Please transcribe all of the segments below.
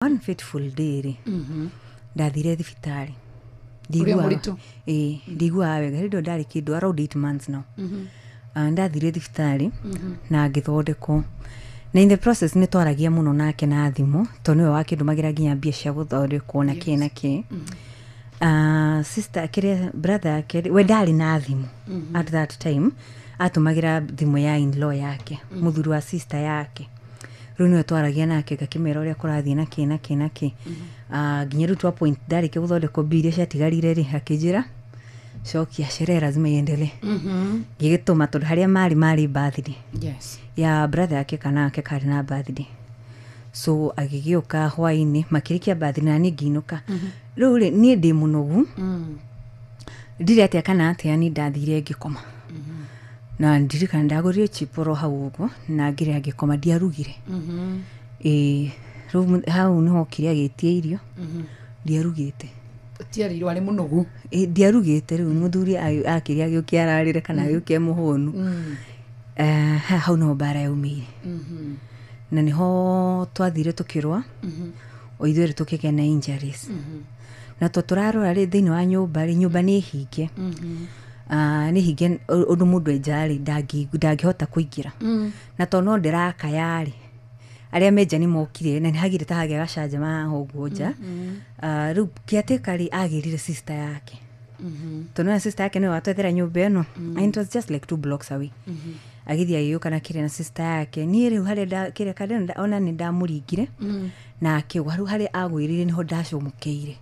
One fateful day rĩ, ndathire thibitarĩ. Ũrĩa mũritũ? Ĩĩ, ndiguaga wega. Hĩndĩ ĩyo ndarĩ kĩndũ around 8 months now. Ah, ndathire thibitarĩ na ngĩthondekwo, na in the process nĩ twaragia mũno nake na thimũ, tondũ nĩwe wakĩndũmagĩra nginya mbia cia gũthondekwo na kĩ na kĩ. Ah, sister kĩrĩa, brother yake we ndarĩ na thimũ at that time, atũmagĩra thimũ ya in-law yake, mũthuri wa sister yake. Rĩu nĩwe twaragia nake, ngakĩmera ũrĩa kũrathiĩ na kĩ na kĩ na kĩ. Ah, nginya rĩu twa point ndarĩkia gũthondekwo, mbia iria ciatigarire rĩ, akĩnjĩra, "Cokia, sherehe lazima iendelee." Ngĩgĩtũma, tondũ harĩa marĩ birthday ya brother yake, kana yake karĩ na birthday. So agĩgĩũka hwainĩ, makĩrĩkia birthday, na niĩ ngĩinũka. Rĩu rĩ, niĩ ndĩ mũnogu, ndirĩ atĩa kana atĩa, niĩ ndathire ngĩkoma na ndirikana ndagũrire chiporo hau ũguo na ngĩrĩa ngĩkoma, ndiarugire. Ĩĩ, rĩu hau nĩho okire agĩtia irio, ndiarugĩte. Tiarĩirwo, arĩ mũnogu. Ĩ, ndiarugĩte. Rĩu mũthuri akĩrĩa, agĩũkia ararĩre kana agĩũkia mũhũnu. Eh, hau niho mbara yaumĩire na niho twathire tukĩrũa o ithuerĩ, tũkĩgĩa na injuries. Na to tũrarora rĩ, thĩinĩ wa nyũmba rĩ, nyũmba nĩ hinge. Ah, nĩ hinge ũndũ mũndũ enja rĩ, ndangĩhota kũingĩra. Na to no ndĩrakaya rĩ, arĩa menja nĩ mokire na nĩ hagire ta hagĩa gacanjama haha ũguo nja. Ah, rĩu kĩatĩka rĩ, agĩrire sister yake, tondũ na sister yake nĩwe watwethera nyũmba ĩno, and it was just like two blocks away. Agĩthiĩ agĩũka na kĩrĩa na sister yake. Niĩ rĩu harĩa kĩrĩa karĩa ona nĩ ndamũringire na akĩgwa. Rĩu harĩa agwĩrire nĩho ndacomokeire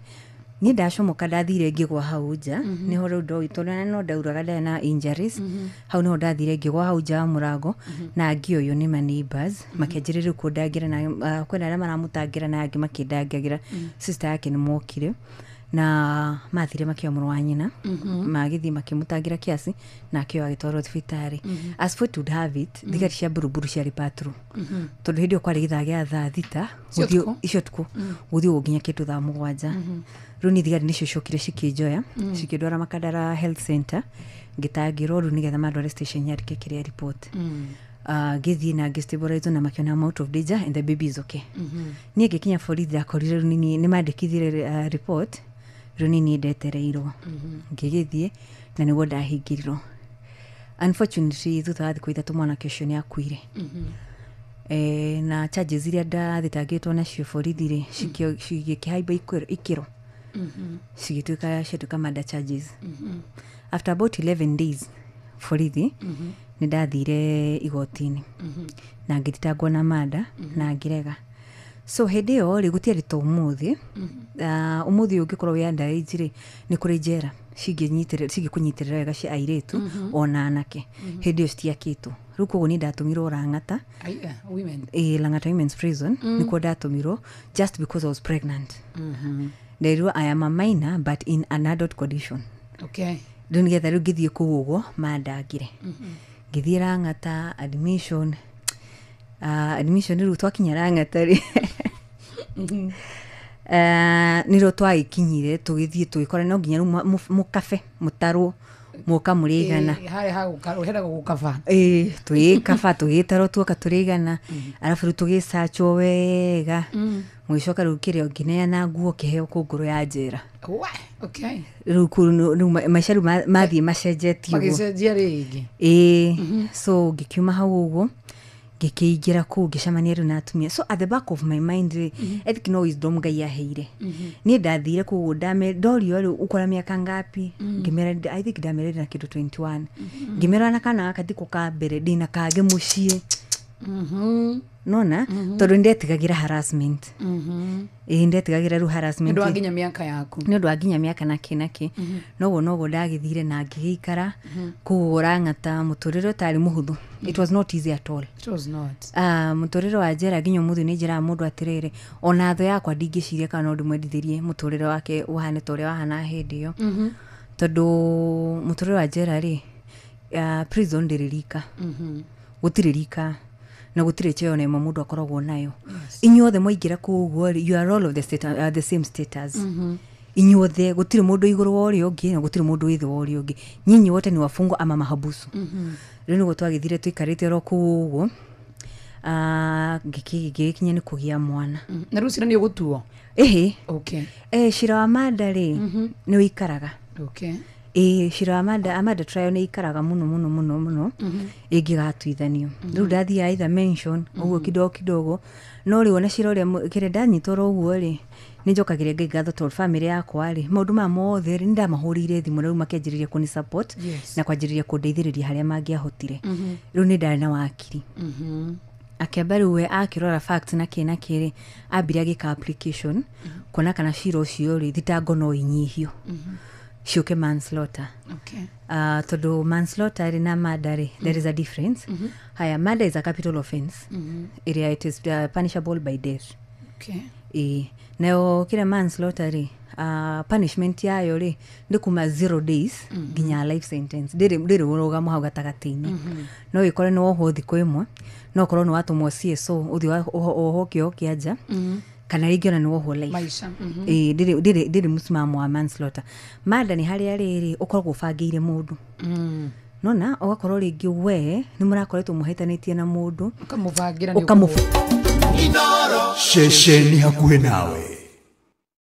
niĩ. Ndacomoka, ndathire ngĩgwa hau nja. Nĩho rĩu ndoi, tondũ ona no ndauraga, ndarĩ na injuries. Hau nĩho ndathire ngĩgwa hau nja wa mũrango na ngĩoywo nĩ ma neighbors, makĩanjĩrĩria rĩu kũndangĩra na kwĩna arĩa maramũtangĩra na angĩ makĩndangagĩra. Sister yake nĩ mokire na mathire makĩoya mũrũ wa nyina, magĩthiĩ makĩmũtangĩra kiasi, nake ũyũ agĩtwarwo thibitarĩ. As fate would have it, thigari cia mburuburu ciarĩ patrol, tondũ hĩndĩ ĩyo kwarĩ gĩthaa gĩa thaa 6 Cia ũtukũ? Icio ũtukũ, gũthiĩ ũguo nginya kĩndũ thaa 7. Rĩu nĩ thigari nĩcio ciokire cikĩnjoya, cikĩndwara Makandara Health Center, ngĩtangĩrwo rĩu nĩgetha mandware station nyandĩke kĩrĩa report. Ngĩthiĩ na ngĩstabilize na makĩona I'm out of danger and the baby is okay. Niĩ ngĩkinya borithi, ndakorire rĩu nĩ mandĩkithire report. Rĩu nĩ niĩ ndetereirwo, ngĩgĩthiĩ na nĩguo ndahingĩrirwo. Unfortunately, thutha wa thikũ 3 mwanake ũcio nĩ akuire. Na charges iria ndathitangĩtwo nacio borithi rĩ, cigĩkĩhaimba ikĩro, cigĩtuĩka ciatuĩka murder charges. After about 11 days borithi, nĩ ndathire igoti-inĩ na ngĩthitangwo na murder na ngĩrega. So hĩndĩ ĩyo rĩ, gũtiarĩ ta ũmũthĩ. Ah, ũmũthĩ ũyũ ũngĩkorwo wĩ underage rĩ, nĩ kũrĩ njera cingĩkũnyitĩrĩra wega cia airĩtu ona anake. Hĩndĩ ĩyo citiakĩtwo. Rĩu koguo nĩ ndatũmirwo Lang'ata. Women. Ĩ, Lang'ata Women's Prison nĩkuo ndatũmirwo, just because I was pregnant. Nderirwo I am a minor but in an adult condition. Rĩu nĩgetha rĩu ngĩthiĩ kũu ũguo mandangire, ngĩthiĩ Lang'ata admission. Admission rĩu twakinya Lang'ata rĩ, nĩrĩo twagĩkinyire, tũgĩthiĩ tũgĩkora no nginya rĩu mũkabe mũtarwo mwoka mũrĩ igana. Ĩ, harĩa heragwo gũkaba. Ĩĩ, tũgĩkaba, tũgĩtarwo tuoka tũrĩ 100, arabu rĩu tũgĩcachwo wega, mũgĩcoka rĩu kĩrĩa ngĩneana nguo, kĩheo kũngũrũ ya njera. We, okay. Rĩu kũu rĩu maica rĩu mathiĩ macenjetie ũguo. Magĩcenjia rĩngĩ. Ĩĩ, so ngĩkiuma hau ũguo, ngĩkĩingĩra kũu, ngĩcemania rĩu na atumia. So at the back of my mind rĩ, I think no wisdom Ngai aheire niĩ. Ndathire kũu, ndorio rĩu, "Ũkora mĩaka ngapi?" Ngĩmera, I think ndamerire na kĩndũ 21. Ngĩmera na kana gaka ndiko ka mbere, ndĩna kangĩ mũciĩ. Nona tondũ nĩndetigagĩra harassment. Ĩĩ, ndetigagĩra rĩu harassment. Nĩ ũndũ wa nginya mĩaka yaku. Nĩ ũndũ wa nginya mĩaka na kĩ na kĩ. Noguo noguo ndagĩthire na ngĩgĩikara kũu Lang'ata mũtũrĩre ũtarĩ mũhũthũ. It was not easy at all. It was not. Ah, mũtũrĩre wa njera, nginya ũmũthĩ nĩ njĩraga mũndũ atĩrĩrĩ, ona thũ yakwa ndingĩciria kana no ndĩmwendithĩrie mũtũrĩre wake ũhane ta ũrĩa wahana hĩndĩ ĩyo, tondũ mũtũrĩre wa njera rĩ, prison ndĩrĩ rika, gũtirĩ rika na gũtirĩ cheo na ĩmwe mũndũ akoragwo nayo. Inyuothe mwaingĩra kũu ũguo rĩ, you are all of the same status inyuothe. Gũtirĩ mũndũ igũrũ wa ũrĩa ũngĩ na gũtirĩ mũndũ wĩ thĩ wa ũrĩa ũngĩ. Nyinyi wote ni wafungwa ama mahabusu. Rĩu nĩguo twagĩthire tũikarĩte oro kũu ũguo. Ngĩgĩkinya nĩ kũgĩa mwana. Na rĩu cira nĩ ũgũtuo? Ĩhĩ. Okay. Cira wa murder rĩ, nĩ ũikaraga. Okay. Ĩĩ, cira wa murder trial nĩ ikaraga mũno mũno mũno mũno ĩngĩgatuithanio. Rĩu ndathiaga either mention ũguo kidogo kidogo, no rĩu ona cira ũrĩa kĩrĩa ndanyitwo oro ũguo rĩ, nĩ njokagĩria Ngai ngatho tondũ family yakwa rĩ, maũndũ maya mothe rĩ, nĩ ndamahũrĩire thimũ na rĩu makĩanjĩrĩria kũni support na kwanjĩrĩria kũndeithĩrĩria harĩa mangĩahotire. Rĩu nĩ ndarĩ na wakiri. Akĩamba rĩu we akĩrora facts na kĩ na kĩ rĩ, ambire agĩka application kuona kana cira ũcio rĩ, thitango no inyihio ciũke manslaughter. Okay. Tondũ manslaughter rĩ na murder rĩ, there is a difference. Haya, murder is a capital offense ĩrĩa it is punishable by death. Okay. Ĩĩ, nayo kĩrĩa manslaughter rĩ, punishment yayo rĩ nĩ kuma 0 days nginya life sentence. Ndĩrĩ ũrũgamo hau gatagatĩ-inĩ. No ĩkore nĩ wohwo thikũ ĩmwe, no ũkorwo nĩ watũmwo CSO ũthiĩ wohwo kĩoho kĩa nja, kana rĩngĩ ona nĩ wohwo life. Maisha. Ĩĩ, ndĩrĩ mũsimamo wa manslaughter. Murder nĩ harĩa rĩrĩ ũkoragwo ũbangĩire mũndũ. Nona ũgakorwo rĩngĩ we nĩ mũrakoretwo mũhĩtanĩtie na mũndũ, ũkamũbangĩra. Ũkamũbangĩra. Ceceni hakuhĩ nawe.